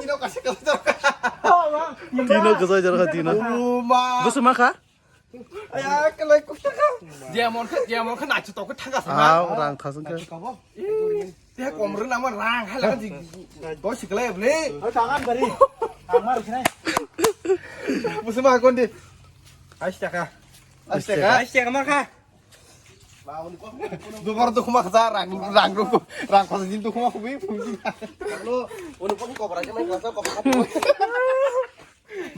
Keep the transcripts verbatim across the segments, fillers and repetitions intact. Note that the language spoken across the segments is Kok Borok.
Tino kasi kasi jor ka. Tino kasi jor ka, tino. Uma. Busu ma kha? Aya, kalai kuk taka. Jemon kha, jemon kha nachi tok thanga sama. Aw, rang thasung kha. Te komrwng nama rang hai laga di. Bo siklai bole. Oi, tangan bari. Amar sinai. Busu ma kon di. Ais taka. Ais taka. Ais taka ma kha. Dubar tu kuma kha rang, rang ru, rang kha din tu kuma kubi. Lo, unu pun kobra jemai kasa kobra.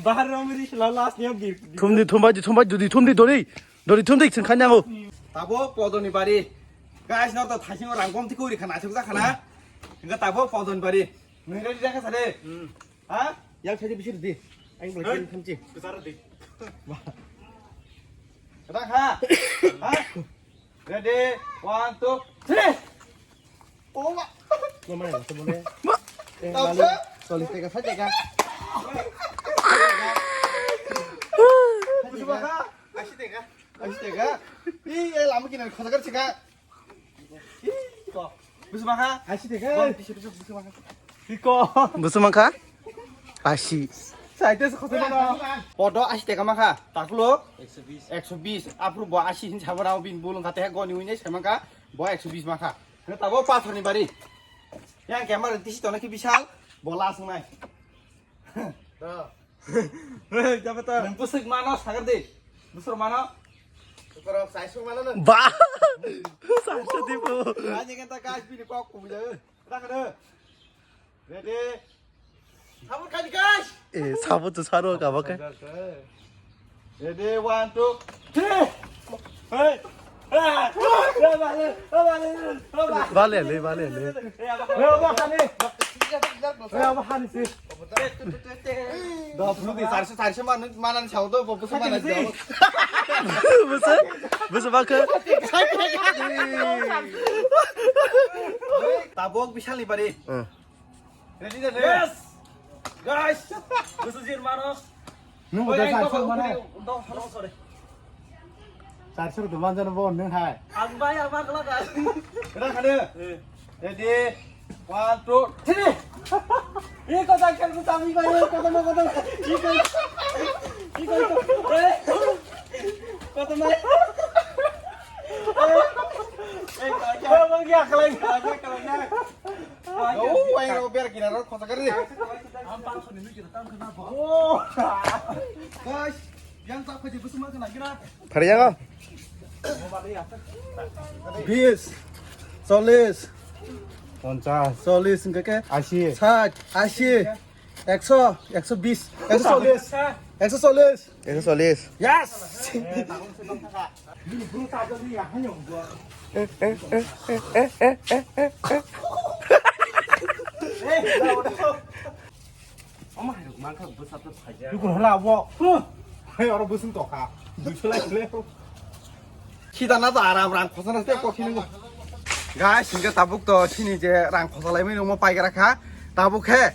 Bahar rong ri sila last niya bir. Thumdi, thumbai di, thumbai di, thumdi dori. Dori thumdi sing khanyango. Tabo podoni bari. Guys, no to thasing rang kom tikuri khana, thuk khana. Enggak tabo podoni bari. Nang ready dah sade. Ha? Yang saja bisir di. Aing belakang thamchi. Besar di. Wah. Kata ha? Ha? Ready? One, two, three. Oh, ma. Mama yang sebelumnya. Eh, lalu solis tega saja kah? Busu ma kha? Asi tega. Asi tega. Ih, eh, lama kini khosa kar sika. Ih, ko. Busu ma kha? Asi tega. Busu ma kha. Iko. Busu ma kha? Asi. Saite se khosa na. Podo asi tega ma kha. Takulo. Ekso bis. Ekso bis. Apru bo asi hin sabara bin bulung kate goni uine semangka. Bo ekso bis ma kha. Tabo pathor ni bari. Yang camera tisi tona ki bisal. Bola sungai. Hei, japa ta. Nang pusik mano sagar di. Busur mano. Korok saisung mano nang. Ba. Saisung di bu. Ani kan ta guys bini kok kumja. Dak de. Ready. Sabun kali guys. Eh, sabun tu saro ka ba ka. Ready, one, two, three. Hey. Bale le, bale le. Busu, busu bakhe. Tabok bisali bari. Ready da ne? Yes! Guys! Busu jir mano. Nung udah sarsor mana? Dong, dong, sorry. Sarsor tu manjan bo nung hai. Ang bai, ang bai, kelak, ah. Kena, kena. Eh. Ready? One, two, three. Iko tak kan ku tami bai, iko tak, iko tak. Iko, iko, iko. Eh. Iko tak. Eh. Eh, bang ya, kelak. Kelak, kelak. Oh, wai ro biar kina ro khosa kari. Oh. Guys, yang tak pwede busu ma kena kira. Phariyango. Bis, chollis, ponchas, chollis hingke ke? Asi. Sat, asi, ekso, ekso bis, ekso chollis, ekso chollis. Ekso chollis. Yes! Omo hai rok mangkha bwsa to phaijak. Dukun hora abo. Hei, oro bwswng tokha. Duiso lai le. Sida na to aram rang khosana se kokhi nung. Guys, hingke tabuk to sini je rang khosa lai mani omo pai gra kha. Tabuk khe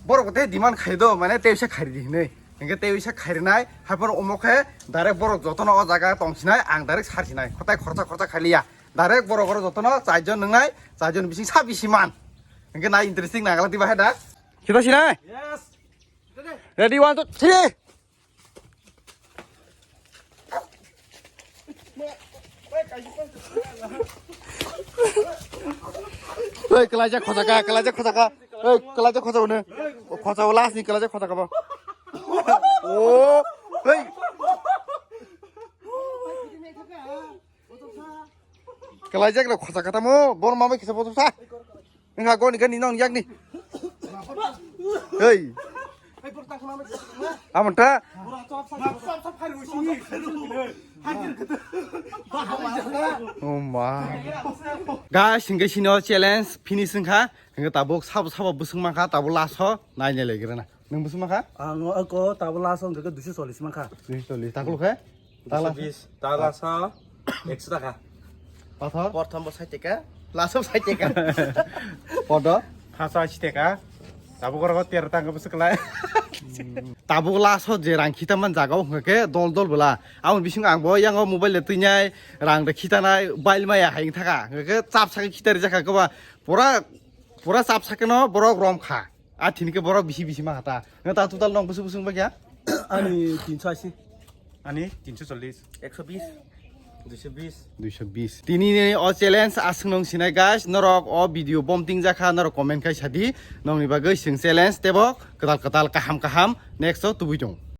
Borok tei demand khai do, mane tei uisa khairi di hinwi. Hingke tei uisa khairinai, haphar omo khe direct borok jotono o jaga tongsinai, ang direct sarsinai. Khotai khorcha khorcha khailiya. Direct borok borok jotono charjon nwngnai, charjon bising sa bisi man. Hingke nai interesting nagala diba hai da. Kita sinai? Yes. Ready, one, two, three. Oi, kelaijak khotaka, kelaijak khotaka. Oi, kelaijak khotaka ne. Khotaka last ni kelaijak khotaka bo. Oh, hei. Kelaijak rok khotaka tamo, bor mamai kisa botok sa. Wngkha goni gani nong yakni. Hei. Amonta. Oh my. Guys, hingke sini o challenge finish wngkha. Hingke tabuk sabo sabo bwswng mankha, tabuk last o nainai laigrana. Nwng bwswng mankha? Ang o ako tabuk last o hingke duiso chollish mankha. Duiso chollish. Takhuk khe? Tala. Duiso bis, tala sa, ekso taka. Pathor? Prothom bo sait taka, last o sait taka. Podo? Hasa sait taka. Tabuk oro tero taka bwswk lai. Tabuk last o je rang khita man jaga o hwnkhe dol dol bwla. Aboni bisingo ang bo yang o mobile de twinai rang de khitanai bail maya hai wng thaka. Hwnkhe chap sakhe khita rijak kha koba pura pura chap sakhe no borok rom kha. A thini khe borok bisi bisi ma hata. Nang ta total nong bwswk bwswk ba kya? Ani tinso asi. Ani tinso chollish. Ekso bis. Duiso bis. Duiso bis. Tini ni o challenge aswk nong sinai guys. Norok o video bom ting jakha norok comment khai sadi. Nongni bagwi sing challenge tebo kwtal kwtal kaham kaham next o tubui tong.